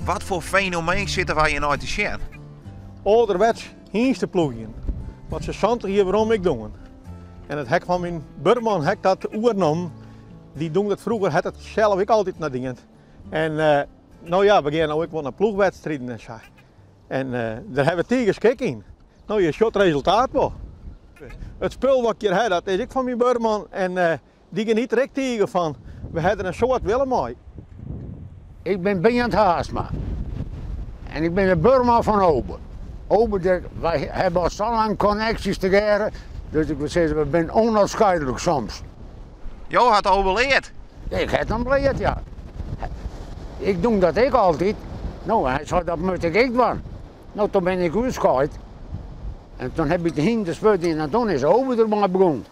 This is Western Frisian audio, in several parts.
Wat foar fenomeen sitte wy hjir nei te sjen? Alderwets hynsteploegjen, wat se 70 jier werom ek doen. En dat ha ik fan myn buorman ha ik dat oernommen. Dy doen dat froeger, hat it sels ek altyd nei dien. En no ja, we gean no ek wol nei ploechwedstriden en sa. En dêr hawwe we tige skik yn. No, je sjocht it resultaat wol. It spul wat ik hjir ha, dat is ek fan myn buorman en dy geniet der ek tige fan. We ha der in soad wille mei. Ik bin Beant Haarsma en ik bin de buorman fan Obe. Obe, wy hawwe al sa lang konneksjes tegearre, dus ik wol sizze, we binne ûnôfskeidlik soms. Jo hat Obe leard? Ik ha him leard, ja. Ik doe dat ek altyd. No, hy sei dat moat ik ek dwaan. No, toen bin ik útskaaid en toen heb ik de hynders fuort dien en toen is Obe der mei begûn.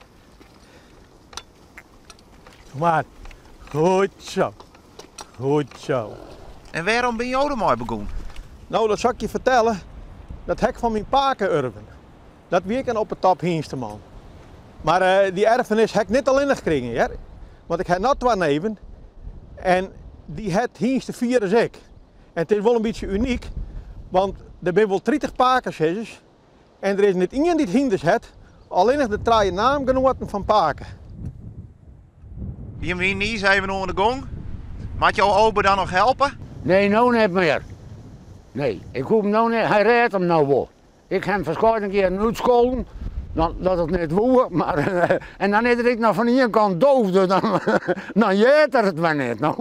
Mar, goed zo. Goed zo. En wêrom bin jo der mei begûn? No, dat sil ik je fertelle. Dat ha ik fan myn pake urven. Dat wie ek in op 'e top hynsteman. Mar dy erfenis ha ik net allinnich krigen, hear. Want ik ha noch twa neven en dy hat hynstefirus ek. En it is wol in bytsje unyk, want der binne wol 30 pakesizzers en der is net ien dy't hynders hat, allinnich de trije naamgenoaten fan pake. Jim wiene niis even oan de gong. Moat jo Obe dan noch helpe? Nee, no net mear. Nee, ik hoech him no net, hy rêdt him no wol. Ik ha him ferskate kearen útskolden dat it net woe, mar en dan is er ek noch fan ien kant doof, dus dan, dan heart er it wer net. No,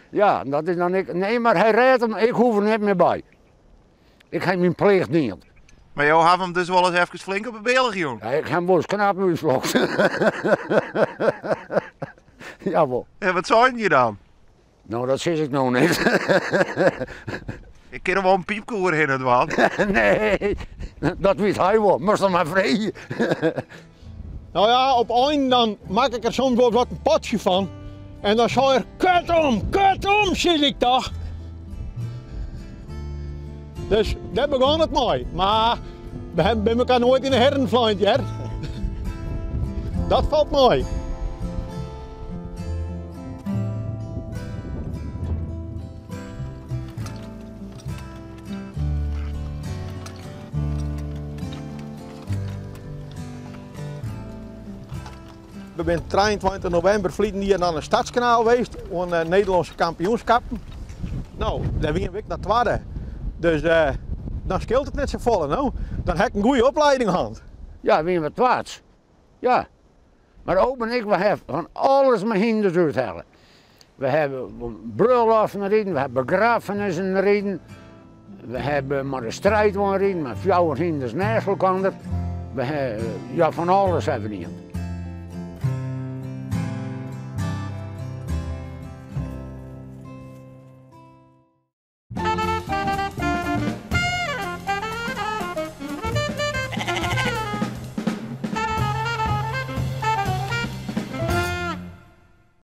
ja, dat is dan ek, nee, mar hy rêdt him, ik hoech er net mear by. Ik ha myn plicht dien. Mar jo hawwe him dus wolris efkes flink op 'e bealch jûn? Ja, ik ha him wolris knap útslokt. Jawol. En wat seinen je dan? No, dat sis ik no net. Ik kin der wol in pypke oerhinne dwaan. Nee, dat wit hy wol. Moatst him mar freegje. No ja, op ein dan makke ik der soms wol wat in potsje fan. En dan sei er, kut om, kut om, sis ik toch. Dus dêr begûn it mei. Mar we hawwe by mekoar noait yn 'e herren flein, hear. Dat falt mei. We binne 23 novimber ferleden jier nei in Stadskanaal west oan de Nederlânske kampioenskappen. No, dêr wiene we ek noch twadde. Dus uh, dan skeelt it net safolle, no. Dan ha ik in goede oplieding hân. Ja, wiene we twads. Ja. Mar Obe en ik, we hawwe fan alles mei hynders úthelle. We hawwe brulloften riden, we hawwe begraffenissen riden, we hawwe mei de strijdwein riden, mei fjouwer hynders neist elkoar. We hawwe, ja, fan alles hawwe we dien.